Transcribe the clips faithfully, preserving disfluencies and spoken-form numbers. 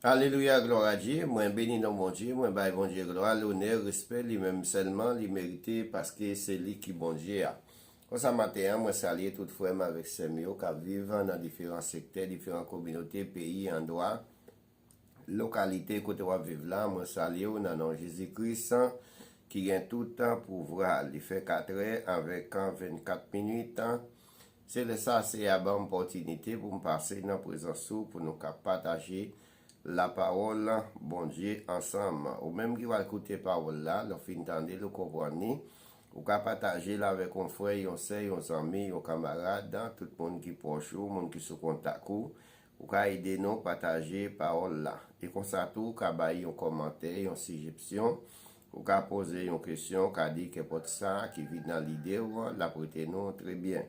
Alelouya, glwa a Dye. Mwen beni non Bondye, mwen bay Bondye glwa, lonè, respè, li menm sèlman li merite, paske se li ki Bondye a. Konsa maten an, mwen salye tout frè m avèk sè m yo k ap viv nan diferan sektè, diferan kominote, peyi, andwa, lokalite kote w ap viv la. Mwen salye w nan non Jezi Kris ki gen tout pouvwa. Li fè katrè avèk vennkat minit. Se lè sa, Seyè a ban m opòtinite pou m pase nan prezans ou, pou nou ka pataje lapawòl Bondye ansanm. Ou menm ki pral koute pawòl la, lè w fin tande l, ou konprann li, ou ka pataje l avèk yon frè, yon sè, yon zanmi, yon kamarad, tout moun ki pwòch ou, moun ki sou kontak ou. Ou ka ede nou pataje pawòl la. E konsa tou, ou ka bay yon kòmantè, yon sijepsyon, ou ka poze yon kesyon, ou ka di kenpòt sa ki vin nan lide w, l ap rete nou trè byen.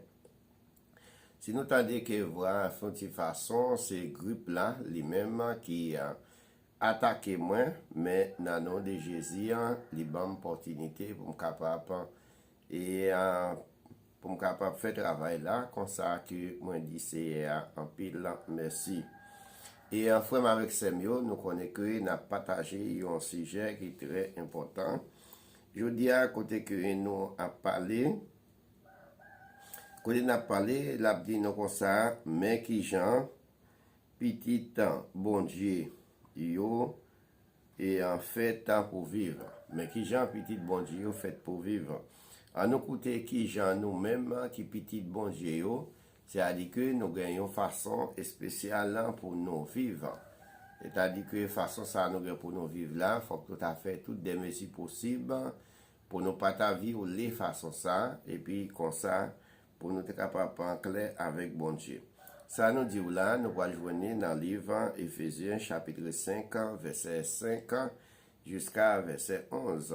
Si nou tande ke vwa fè yon ti fason, se grip la, li menm ki, a, atake mwen, men nan non de Jezi, a, li ban m opòtinite pou m kapab, e, a, pou m kapab fè travay la, konsa ke mwen di Seyè a anpil mèsi. E, a, frè m avèk sè m yo, nou konnen ke n ap pataje yon sijè ki trè enpòtan. Jodi a, kote ke nou ap pale, kote n ap pale, l ap di nou konsa, men kijan pitit Bondye yo, e, an fèt pou viv. Men kijan pitit Bondye yo fèt pou viv. An nou koute kijan nou menm ki pitit Bondye yo, sètadi ke nou gen yon fason espesyal pou nou viv. Sètadi ke fason sa nou gen pou nou viv la, fòk nou ta fè tout de mezi posib pou nou pa ta vyole fason sa, epi konsa, pou nou te kapab pran klè avèk Bondye. Sa nou di w la, nou pral jwenn li nan liv Efezyen, chapit senk, vèsè senk, jiska vèsè onz.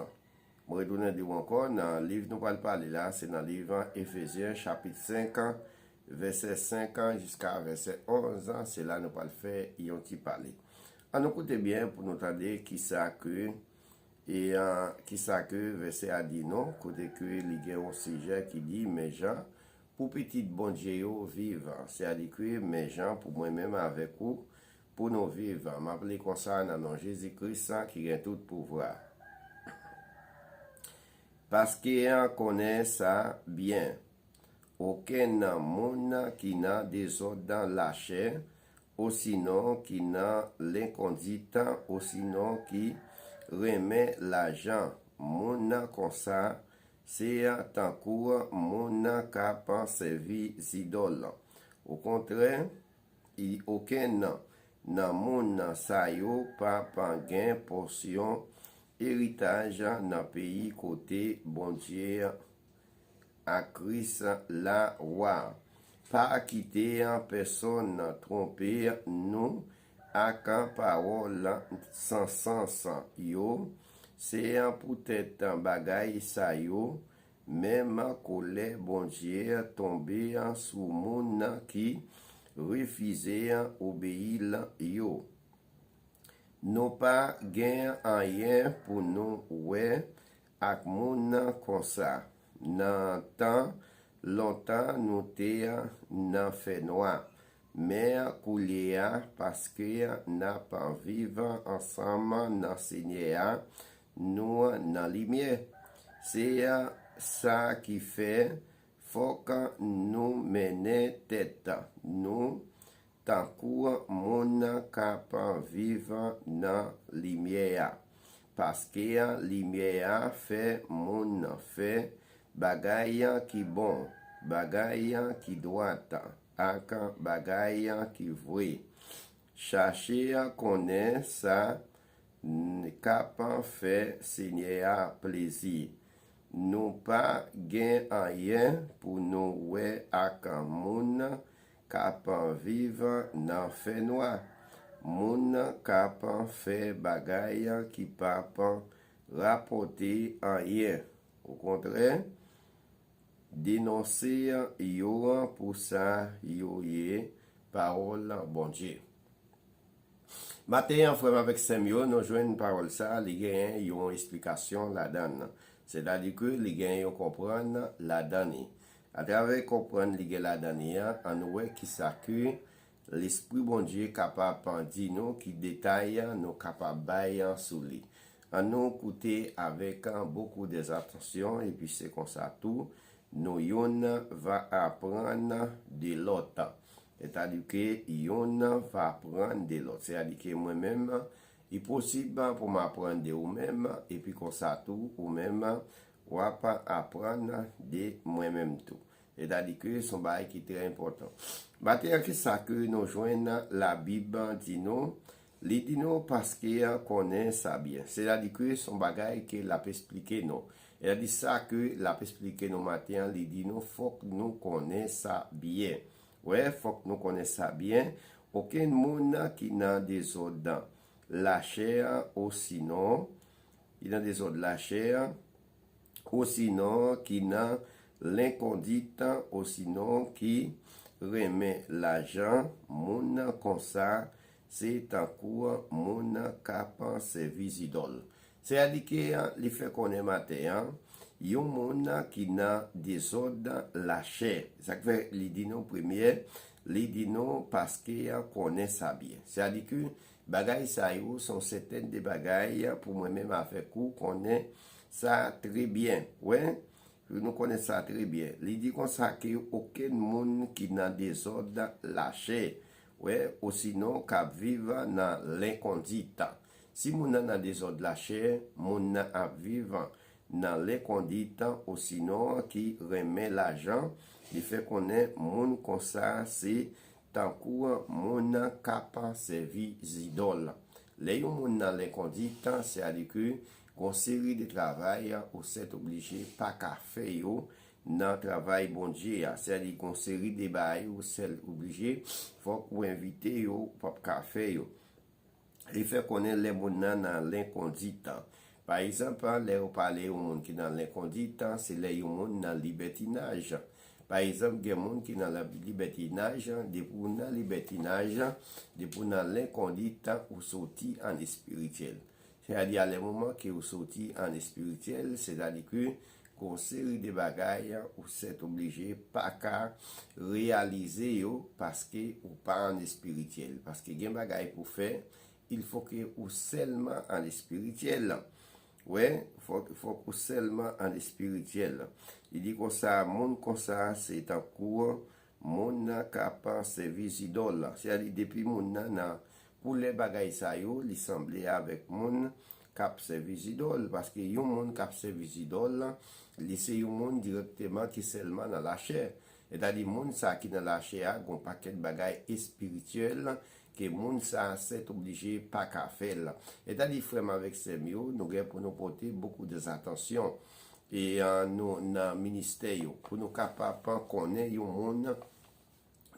Mwen retounen di w ankò, nan liv nou pral pale la, se nan liv Efezyen, chapit senk, vèsè senk, jiska vèsè onz, se la nou pral fè yon ti pale. An nou koute byen pou nou tande kisa ke E, a, kisa ke vèsè a di nou, kote ke li gen yon sijè ki di, men jan pou pitit Bondye yo viv, sètadi ke men jan pou mwen menm avèk ou, pou nou viv. M ap li konsa nan non Jezi Kris ki gen tout pouvwa. Paske an konnen sa byen. Okenn moun ki nan dezòd lachè, osinon ki nan lenkondit, osinon ki renmen lajan. Moun konsa, se tankou moun k ap sèvi zidòl. Okontrè, i, okenn nan moun sa yo p ap gen pòsyon eritaj nan peyi kote Bondye ak Kris la wa. Pa kite pèsonn twonpe nou ak pawòl san sans yo. Se poutèt bagay sa yo, menm kolè Bondye tonbe sou moun ki refize obeyi l yo. Nou pa gen anyen pou nou wè ak moun konsa. Nan tan lontan nou te nan fènwa, men koulye a, paske n ap viv ansanm nan Senyè a, nou nan limyè. Se sa ki fè fòk nou mennen tèt nou tankou moun k ap viv nan limyè a. Paske limyè a fè moun fè bagay ki bon, bagay ki dwat, ak bagay ki vre. Chache konnen sa n-, k ap fè Senyè a plezi. Nou pa gen anyen pou nou wè ak moun k ap viv nan fènwa, moun k ap fè bagay ki p ap rapòte anyen. Okontrè, denonse yo pou sa yo ye, pawòl Bondye. Maten an, frè m avèk sè m yo, nou jwenn pawòl sa a, li genyen yon esplikasyon ladan l. Sètadi ke li genyen yon konprann ladan li. Atravè konprann li gen ladan li an, ann wè kisa ke Lespri Bondye kapab di nou ki detay nou kapab bay sou li. Annou koute avèk beaucoup d'attention, epi se konsa tou, nou youn va aprann de lòt. Sètadi ke youn va aprann de lòt. Sètadi ke mwen menm, li posib pou m aprann de ou menm, epi konsa tou, ou menm, w ap aprann de mwen menm tou. Sètadi ke se yon bagay ki trè enpòtan. Maten an, ki sa ke nou jwenn Labib di nou? Li di nou paske konnen sa byen. Sètadi ke se yon bagay ke l ap esplike nou. Sètadi sa ke l ap esplike nou maten an, li di nou fòk nou konnen sa byen. Wè, fòk nou konnen sa byen. Okenn moun ki nan dezòd lachè, osinon, ki nan dezòd lachè, osinon ki nan lenkondit, osinon ki renmen lajan, moun konsa se tankou moun k ap sèvi zidòl. Sètadi ke li fè konnen maten an, yon moun ki nan dezòd lachè. Sa k fè li di nou premye, li di nou paske konnen sa byen. Sètadi ke bagay sa yo se yon sèten de bagay pou mwen menm avèk ou konnen sa trè byen. Wè, nou konnen sa trè byen. Li di konsa ke okenn moun ki nan dezòd lachè, wè, osinon k ap viv nan lenkondit. Si moun nan nan dezòd lachè, moun nan ap viv nan lenkondit, osinon ki renmen lajan, li fè konnen moun konsa se tankou moun k ap sèvi zidòl. Lè yon moun nan lenkondit, sètadi ke gon seri de travay ou sèt oblije pa ka fè yo nan travay Bondye a. Sètadi gon seri de bagay ou sèt oblije, fòk ou envite yo, ou p ap ka fè yo. Li fè konnen lè moun nan nan lenkondit. Pa egzanp, lè yo pale yon moun ki nan lenkondit, se lè yon moun nan libètinaj. Pa egzanp, gen moun ki nan la-, libètinaj, depi w nan libètinaj, depi w nan lenkondit, ou soti an espirityèl. Sètadi, a lè moman ke ou soti an espirityèl, sètadi ke gon seri de bagay ou sèt oblije pa ka reyalize yo paske ou pa an espirityèl. Paske gen bagay pou fè, il faut que ou sèlman an espirityèl. Wè, fòk, fòk ou sèlman an espirityèl. Li di konsa, moun konsa se tankou moun k ap sèvi zidòl. Sètadi depi moun nan nan koulè bagay sa yo, li sanble avèk moun k ap sèvi zidòl. Paske yon moun k ap sèvi zidòl, li se yon moun dirèkteman ki sèlman nan lachè. Sètadi moun sa ki nan lachè a, gon pakèt bagay espirityèl ke moun sa sèt oblije pa ka fè l. Sètadi frè m avèk sè m yo, nou gen pou nou pote beaucoup d'attention. E, euh, nou, nan ministè yo, pou nou kapab konnen yon moun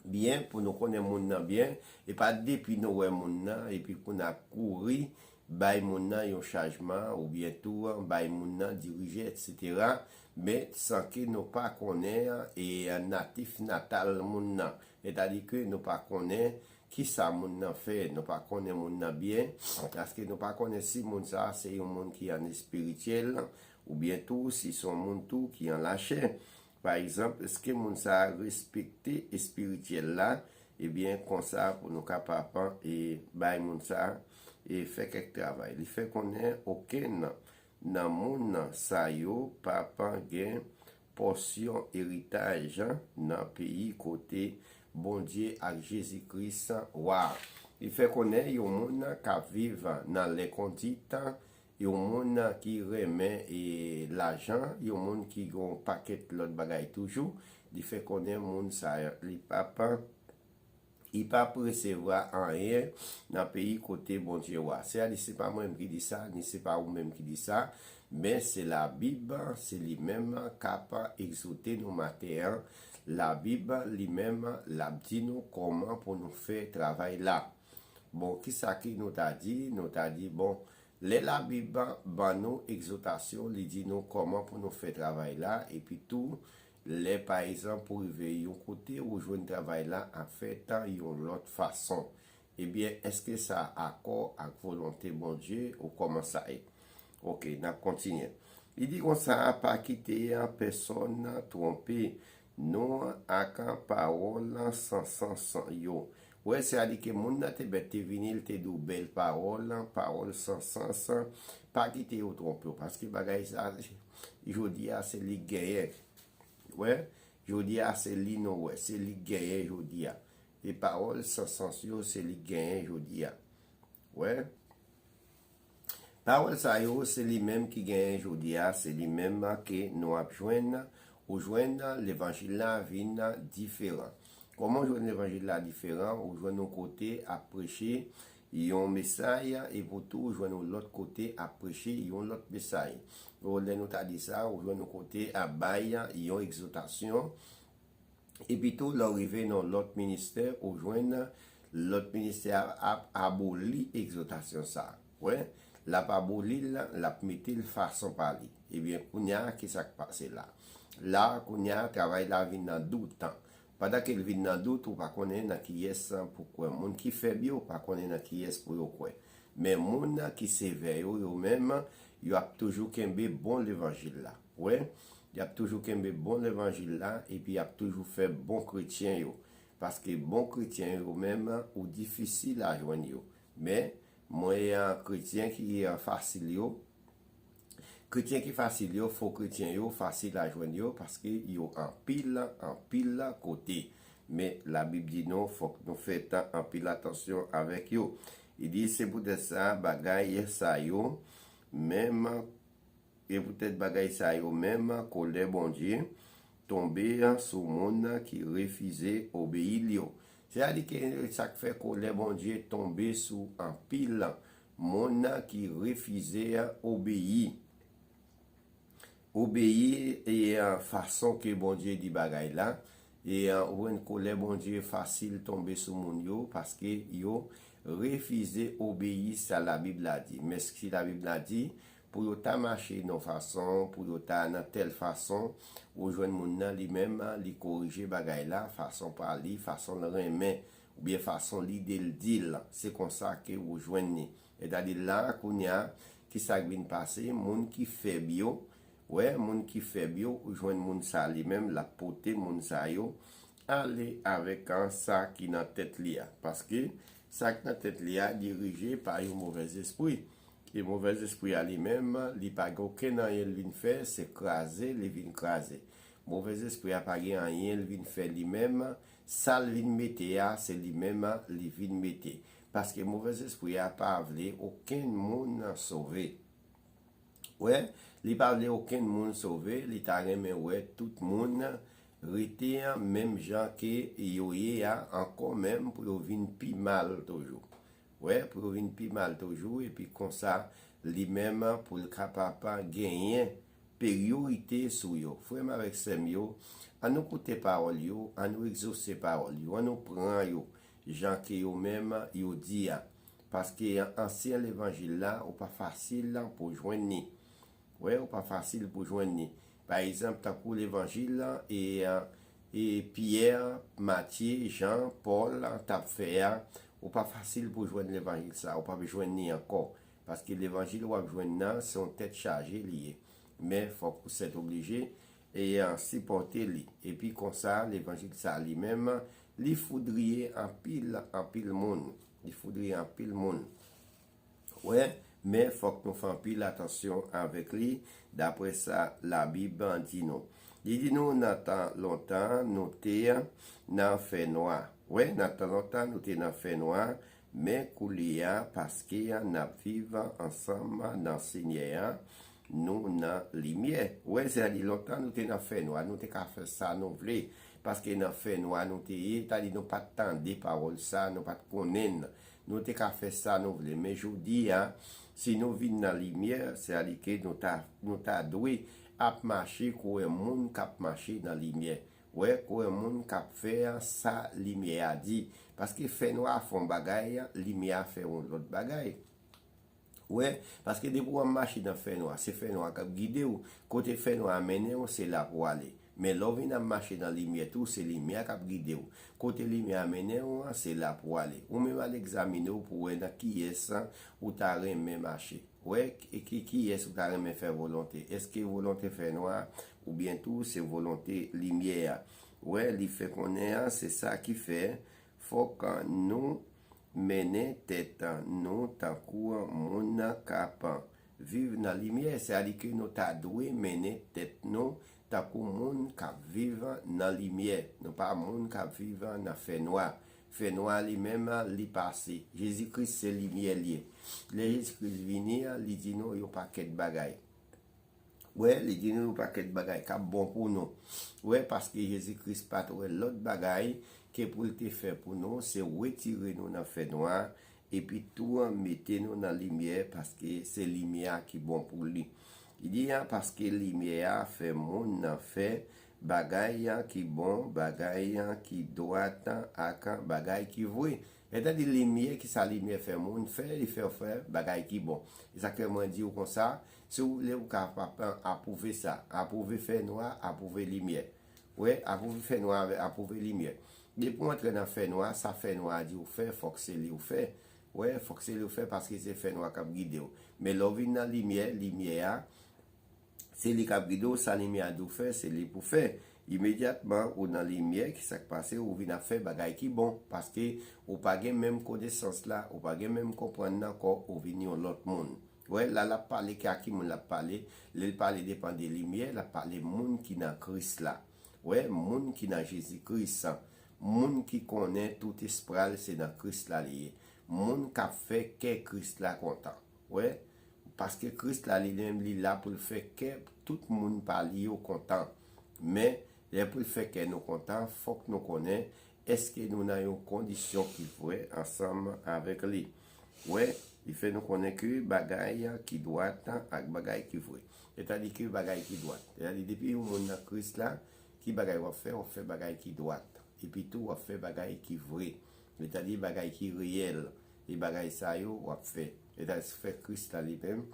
byen, pou nou konnen moun nan byen, e pa depi nou wè moun nan, epi pou n ap kouri bay moun nan yon chajman, oubyen tou bay moun nan dirije, etsetera, men san ke nou pa konnen, e, natif natal moun nan. Sètadi ke nou pa konnen ki sa moun nan fè, nou pa konnen moun nan byen, paske nou pa konnen si moun sa a se yon moun ki an espirityèl, oubyen tou si se yon moun tou ki an lachè. Pa egzanp, èske moun sa a respekte espirityèl la? Ebyen, konsa pou nou kapab, e, bay moun sa a, e, fè kèk travay. Li fè konnen okenn nan moun sa yo p ap gen pòsyon eritaj nan peyi kote Bondye ak Jezi Kris wa. Li fè konnen yon moun k ap viv nan lenkondit, yon moun ki renmen, e, lajan, yon moun ki gen yon pakèt lòt bagay toujou, li fè konnen moun sa a, li p ap, li p ap resevwa anyen nan peyi kote Bondye wa. Sètadi se pa mwen menm ki di sa, ni se pa ou menm ki di sa, men se Labib, se li menm k ap egzòte nou maten an. Labib li menm, l ap di nou kòman pou nou fè travay la. Bon, kisa ke nou ta di? Nou ta di, bon, lè Labib ban nou egzòtasyon, li di nou kòman pou nou fè travay la, epi tou, lè, pa egzanp, ou rive yon kote, ou jwenn travay la ap fèt yon lòt fason. Ebyen, èske sa akò ak volonte Bondye ou kòman sa ye? Oke, n ap kontinye. Li di konsa, pa kite pèsonn twonpe nou ak pawòl san sans yo. Wè, se a di ke moun nan te bèt te vini, l te di w bèl pawòl, pawòl san sans, pa kite yo twonpe w, paske bagay sa, jodi a, se li k genyen. Wè, jodi a, se li nou wè, se li k genyen jodi a. E pawòl san sans yo, se li k genyen jodi a. Wè. Pawòl sa yo, se li menm ki genyen jodi a, se li menm ke nou ap jwenn, ou jwenn levanjil la vin diferan. Kòman w jwenn levanjil la diferan? Ou jwenn yon kote ap preche yon mesay, epi tou ou jwenn yon lòt kote ap preche yon lòt mesay. Ou, lè nou ta di sa, ou jwenn yon kote ap bay yon egzòtasyon, epi tou, lè w rive nan lòt ministè, ou jwenn lòt ministè a ap aboli egzòtasyon sa a. Wè, l ap aboli l, l ap mete l fason pa li. Ebyen, kounye a, ki sa k pase la? La, kounye a, travay la vin nan dout. Pandan ke l vin nan dout, ou pa konnen nan kiyès pou kwè. Moun ki fèb yo pa konnen nan kiyès pou yo kwè. Men moun ki sevè yo, yo menm, yo ap toujou kenbe bon levanjil la. Wè, y ap toujou kenbe bon levanjil la, epi y ap toujou fè bon kretyen yo. Paske bon kretyen yo menm, ou difisil a jwenn yo. Men, mwen, an, kretyen ki, an, fasil yo, kretyen ki fasil yo, fo kretyen yo, fasil a jwenn yo, paske yo anpil, anpil kote. Men, Labib di nou, fòk nou fè tan anpil atansyon avèk yo. Li di, se poutèt sa, bagay sa yo, menm, e poutèt bagay sa yo menm, kolè Bondye tonbe sou moun ki refize obeyi l yo. Sètadi ke sa k fè kolè Bondye tonbe sou anpil moun ki refize obeyi. Obeyi e, a, fason ke Bondye di bagay la. E, a, ou konn kolè Bondye fasil tonbe sou moun yo paske yo refize obeyi sa Labib la di. Men si Labib la di, pou yo ta mache nan fason, pou yo ta nan tèl fason, ou jwenn moun nan li menm, li korije bagay la, fason pa li, fason l renmen, oubyen fason lide l di l. Se konsa ke ou jwenn li. Sètadi la, kounye a, ki sa k vin pase? Moun ki fèb yo, wè, moun ki fèb yo, ou jwenn moun sa li menm, l ap pote moun sa yo ale avèk, an, sa ki nan tèt li a. Paske sa k nan tèt li a dirije pa yon movèzespri. E movèzespri a li menm, li pa gen okenn anyen l vin fè, se kraze li vin kraze. Movèzespri a pa gen anyen l vin fè li menm, sa l vin mete a, se li menm li vin mete. Paske movèzespri a pa vle okenn moun sove. Wè, li pa vle okenn moun sove, li ta renmen wè tout moun rete menm jan ke yo ye a ankò menm pou yo vin pi mal toujou. Wè, pou yo vin pi mal toujou, epi konsa, li menm pou l kapab genyen priyorite sou yo. Frè m avèk sè m yo, ann nou koute pawòl yo, ann nou egzose pawòl yo, ann nou pran yo jan ke yo menm yo di a. Paske ansyen levanjil la, ou pa fasil pou jwenn li. Wè, ou pa fasil pou jwenn li. Pa egzanp, tankou levanjil la, e, e Pyè, Matye, Jan, Pòl t ap fè a, ou pa fasil pou jwenn levanjil sa, ou p ap jwenn li ankò. Paske levanjil w ap jwenn nan, se yon tèt chaje li ye. Men, fòk ou sètoblije e, a, sipòte li. Epi konsa, levanjil sa li menm, li foudriye anpil, anpil moun. Li foudriye anpil moun. Wè, men fòk nou fè anpil atansyon avèk li, daprè sa Labib di nou. Li di nou, nan tan lontan, nou te nan fènwa. Wè, nan tan lontan, nou te nan fènwa, men koulye a, paske n ap viv ansanm nan Senyè a, nou nan limyè. Wè, sètadi lontan, nou te nan fènwa, nou te ka fè sa nou vle. Paske nan fènwa nou te ye, sètadi nou pa t tande pawòl sa, nou pa t konnen l. Nou te ka fè sa nou vle. Men jodi a, si nou vin nan limyè, sètadi ke nou ta, nou ta dwe ap mache kouwè moun k ap mache nan limyè. Wè, kouwè moun k ap fè sa limyè a di. Paske fènwa fè yon bagay, limyè a fè yon lòt bagay. Wè, paske depi w ap mache nan fènwa, se fènwa k ap gide w. Kote fènwa a mennen w, se la pou w ale. Men lè w vin ap mache nan limyè tou, se limyè a k ap gide w. Kote limyè a mennen w an, se la pou w ale. Ou menm al egzamine w pou w wè nan kiyès ou ta renmen mache. Wè, e ki, kiyès ou ta renmen fè volonte. Èske volonte fènwa a, oubyen tou se volonte limyè a? Wè, li fè konnen an, se sa ki fè, Fòk nou mennen tèt nou tankou moun k ap viv nan limyè. Sètadi ke nou ta dwe mennen tèt nou tankou moun k ap viv nan limyè. Nou pa moun k ap viv nan fènwa. Fènwa li menm, li pase. Jezi Kris se limyè li ye. Lè Jezi Kris vini, li di nou yon pakèt bagay. Wè, li di nou yon pakèt bagay k ap bon pou nou. Wè, paske Jezi Kris pa t wè lòt bagay ke pou l te fè pou nou, se retire nou nan fènwa, epi tou mete nou nan limyè, paske se limyè a ki bon pou li. Li di a, paske limyè a fè moun fè bagay ki bon, bagay ki dwat, ak bagay ki vre. Sètadi limyè, ki sa limyè fè moun fè? Li fè w fè bagay ki bon. E sa k fè mwen di w konsa, si w vle, ou ka ap-, apwouve sa. Apwouve fènwa, apwouve limyè. Wè, apwouve fènwa, apwouve limyè. Depi w antre nan fènwa, sa fènwa a di w fè, fòk se li w fè. Wè, fòk se li w fè paske se fènwa k ap gide w. Men lè w vin nan limyè, limyè a, se li k ap gide w, sa limyè a di w fè, se li pou fè. Imedyatman, ou nan limyè, ki sa k pase? Ou vin ap fè bagay ki bon, paske ou pa gen menm konesans la, ou pa gen menm konprann nan kò, ou vin yon lòt moun. Wè, la l ap pale, ki a ki moun l ap pale? Lè l pale depan de limyè, l ap pale moun ki nan Kris la. Wè, moun ki nan Jezi Kris. Moun ki konnen tout espral se nan Kris la li ye. Moun k ap fè kè Kris la kontan. Wè, paske Kris la li menm li la pou l fè kè tout moun pa li yo kontan. Men, lè pou l fè kè nou kontan, fòk nou konnen èske nou nan yon kondisyon ki vre ansanm avèk li. Wè, li fè nou konnen ke bagay ki dwat ak bagay ki vre. Sètadi ke bagay ki dwat. Sètadi depi yon moun nan Kris la, ki bagay w ap fè? W ap fè bagay ki dwat. Epi tou, w ap fè bagay ki vre. Sètadi bagay ki reyèl. E bagay sa yo, w ap fè. Sètadi fè Kris la li menm.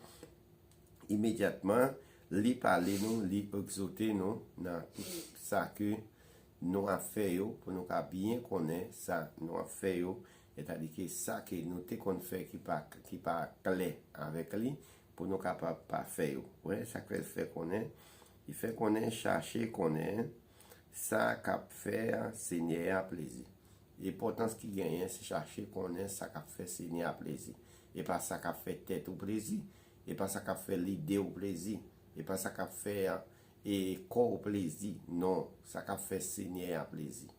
Imedyatman, li pale nou, li egzòte nou nan tout sa ke nou ap fè yo, pou nou ka byen konnen sa nou ap fè yo, sètadi ke sa ke nou te konn fè ki pa, ki pa klè avèk li, pou nou kapab pa fè yo. Wè, sa k fè l fè konnen, li fè konnen, chache konnen sa k ap fè Senyè a plezi. Enpòtans ki genyen, se chache konnen sa k ap fè Senyè a plezi. E pa sa k ap fè tèt ou plezi. E pa sa k ap fè lide w plezi. E pa sa k ap fè, e, kò w plezi. Non, sa k ap fè Senyè a plezi.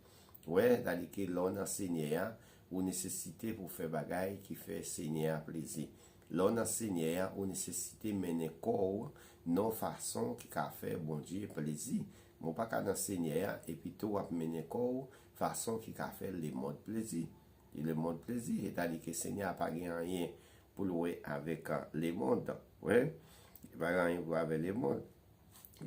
Wè, sètadi ke lè w nan Senyè a, ou nesesite pou fè bagay ki fè Senyè a plezi. Lè w nan Senyè a, ou nesesite mennen kò w nan yon fason ki ka fè Bondye plezi. Men w pa ka nan Senyè a, epi tou w ap mennen kò w fason ki ka fè lemonn plezi. E lemonn plezi, sètadi ke Senyè a pa gen anyen pou l wè avèk, a, lemonn. Wè, li pa gen anyen pou wè avèk lemonn.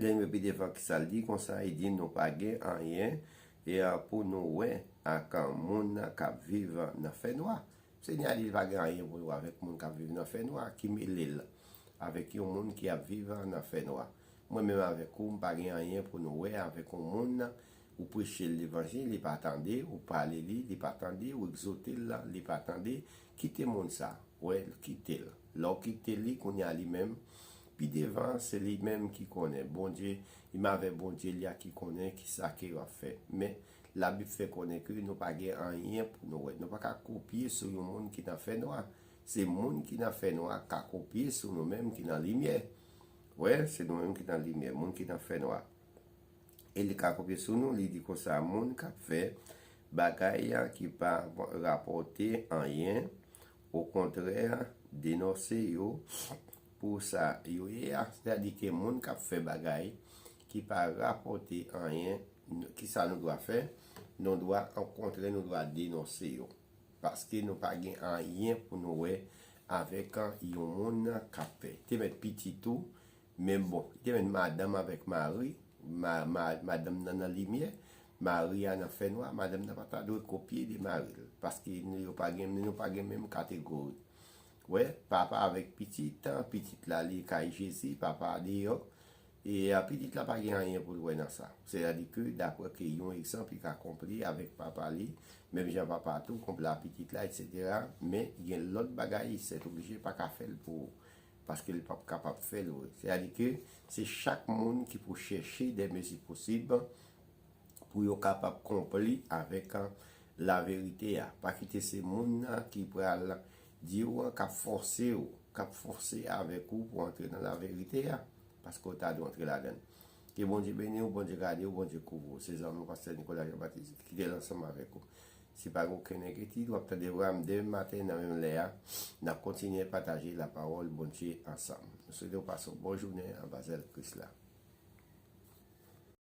Lè nou pi devan, ki sa l di konsa? Li di nou pa gen anyen, e, a, pou nou wè ak, a, moun k ap viv nan fènwa. Senyè a di li pa gen anyen pou l wè avèk moun k ap viv nan fènwa, ki mele l avèk yon moun ki ap viv nan fènwa. Mwen menm avèk ou, m pa gen anyen pou nou wè avèk yon moun, ou preche l levanjil, li pa tande, ou pale li, li pa tande, ou egzòte l, li pa tande, kite moun sa, wè, kite l. Lè w kite li, kounye a li menm, pi devan, se li menm ki konnen. Bondye, li menm avèk Bondye li a ki konnen ki sa ke w ap fè. Men, Labib fè konnen ke nou pa gen anyen pou nou wè. Nou pa ka kopye sou yon moun ki nan fènwa. Se moun ki nan fènwa k ka kopye sou nou menm ki nan limyè. Wè, se nou menm ki nan limyè, moun ki nan fènwa. E li ka kopye sou nou, li di konsa, moun k ap fè bagay ki pa rapòte anyen, okontrè, denonse yo pou sa yo ye a. Sètadi ke moun k ap fè bagay ki pa rapòte anyen, n-, ki sa nou dwa fè? Nou dwa, okontrè, nou dwa denonse yo. Paske nou pa gen anyen pou nou wè avèk yon moun k ap fè. Te mèt pitit ou, men bon, li te mèt madanm avèk mari, ma-, ma-, madanm nan nan limyè, mari a nan fènwa, madanm nan pa ta dwe kopye de mari l, paske nou, yo pa gen, nou pa gen menm kategori. Wè, papa avèk pitit, pitit la li kay Jezi, papa a deyò, e a, pitit la pa gen anyen pou l wè nan sa. Sètadi ke, daprè ke yon egzanp, li ka konple avèk papa li, menm jan papa a tou konple a pitit la, etsetera. Men, gen lòt bagay, sètoblije pa ka fè l pou ou, paske li p ap kapab fè l vre. Sètadi ke se chak moun ki pou chèche de mezi posib pou yo kapab konpli avèk, laverite a. Pa kite se moun nan ki pral di w an k ap fòse w, k ap fòse avèk ou pou antre nan laverite a, paske w ta dwe antre ladan l. Ke Bondye beni w, Bondye gade w, Bondye kouvri w. Se zanmi w, pastè Nicolas Jean Baptiste, ki te la ansanm avèk ou. Si pa gen okenn enkyetid, w ap tande vwa m demen maten nan menm lè a. N ap kontinye pataje lapawòl Bondye ansanm. Nou swete w pase yon bon jounen anba zèl Kris la.